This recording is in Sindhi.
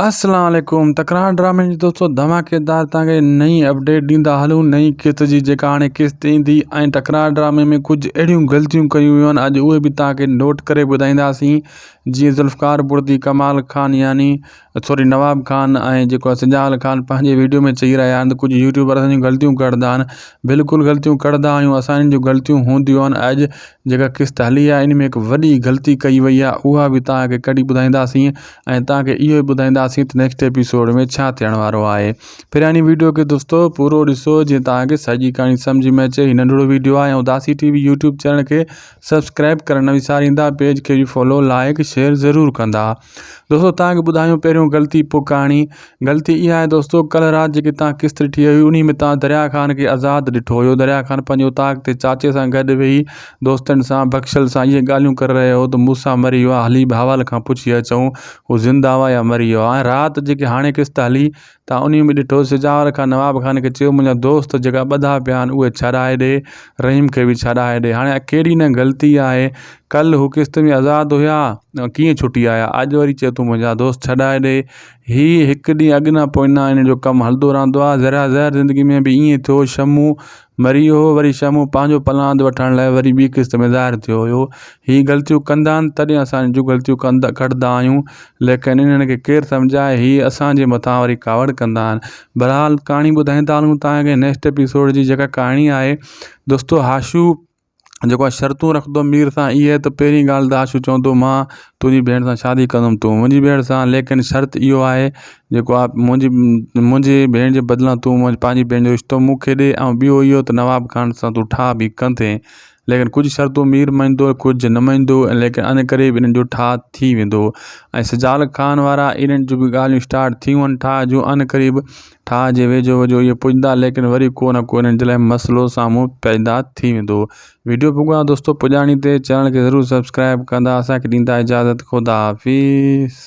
السلام عليڪم تڪرار ڊرامي جي دوستو ڌماڪيدار توهان کي نئين اپڊيٽ ڏيندا هلون نئين قسط جي جيڪا هاڻي قسط ايندي ۽ تڪرار ڊرامي ۾ ڪجهه اهڙيون غلطيون ڪيون ويون آهن اڄ اهي به توهان کي نوٽ ڪري ٻڌائينداسين جيئن ذوالفقار بڙدي ڪمال خان يعني سوري نواب خان ۽ جيڪو آهي سجال خان پنهنجي ويڊيو ۾ چئي رهيا آهن ته ڪجهه يوٽيوبر اسان جون غلطيون ڪڍندا آهن بلڪل غلطيون ڪڍندا آهيون اسان جون غلطيون هونديون آهن اڄ جيڪا قسط هلي آهي ان ۾ هڪ وڏي غلطي ڪئي وئي آهي اها به توهان کي ڪڍي ٻڌائينداسين ۽ توهان کي اهو به ٻڌائينداسين ته نيڪسٽ ايپيسوڊ ۾ ڇا ٿيڻ وارو آهي پھريان هن ويڊيو کي دوستو پورو ڏسو جيئن توهان کي سڄي ڪهاڻي سمجھ ۾ اچي هي ننڍڙو ويڊيو آهي ۽ Udasi T V YouTube channel کي سبسڪرائب ڪرڻ نه وساريندا پيج کي به فالو لائڪ شيئر ضرور ڪندا دوستو توهان کي ٻڌايون پهريون غلطي پوء ڪهاڻي غلطي اها آهي دوستو ڪلهه رات جيڪي توهان قسط ڏٺي هئي انهي ۾ توهان دريا خان کي آزاد ڏٺو هيو دريا خان پنهنجي اوطاق تي چاچي سان گڏ ويهي دوستن سان بخشل سان اهي ڳالهيون ڪري رهيو هو ته موسيٰ مري ويو آهي هلي بهاول کان پڇي اچون هو زنده آهي يا مري ويو آهي ۽ رات جيڪي هاڻي قسط هلي تان انهي ۾ ڏٺو سجاول کان نواب خان کي چيو منهنجا دوست جيڪا ٻڌا پيا آهن اهي ڇڏائي ڏي رحيم کي به ڇڏائي ڏي هاڻي ڪهڙي نه غلطي آهي ڪل هو قسط ۾ آزاد هيا ڪيئن ڇٽي آيا اڄ وري چئي ٿو منهنجا دوست ڇڏائي ڏي هي هڪ ڏينهن اڳ نه پوء نه ان جو ڪم هلندو رهندو آهي ذرا زهر زندگي ۾ به ائين ٿيو شمو مري ويو هو وري شمو پنهنجو پلاند وٺڻ لاء وري ٻي قسط ۾ ظاهر ٿيو هيو هي غلطيون ڪندا آهن تڏهن اسان ان جون غلطيون ڪندا ڪڍندا آهيون ليڪن انهن کي ڪير سمجهائي هي اسان جي مٿان وري ڪاوڙ ڪندا آهن بهرحال ڪهاڻي ٻڌائيندا هلون توهان کي نيڪسٽ ايپيسوڊ جي جيڪا ڪهاڻي آهي دوستو هاشو جيڪو آهي شرطون رکندو مير سان اهي ته پهرين ڳالهه ته هاشو چوندو مان تنهنجي ڀيڻ سان شادي ڪندم تون منهنجي ڀيڻ سان ليڪن شرط اهو آهي جيڪو آهي منهنجي منهنجي ڀيڻ جي بدلان تون پنهنجي ڀيڻ جو رشتو مون کي ڏي ۽ ٻيو اهو ته نواب خان سان تون ٺاهه به ڪندين ليڪن ڪجهه شرطون مير مڃندو ڪجهه نه مڃندو ليڪن ان ڪري به انهن جو ٺاهه ٿي ويندو ۽ سجال خان وارا انهن جون به ڳالهيون اسٽارٽ ٿيون آهن ٺاهه جون ان قريب ٺاهه جي ويجهو ويجهو اهي پڄندا ليڪن وري ڪو نه ڪو انهن جي لاء مسئلو سامهون پيدا ٿي ويندو ويڊيو پڳا دوستو پڄاڻي تي چينل کي ضرور سبسڪرائب ڪندا اسان کي ڏيندا اجازت خدا حافظ.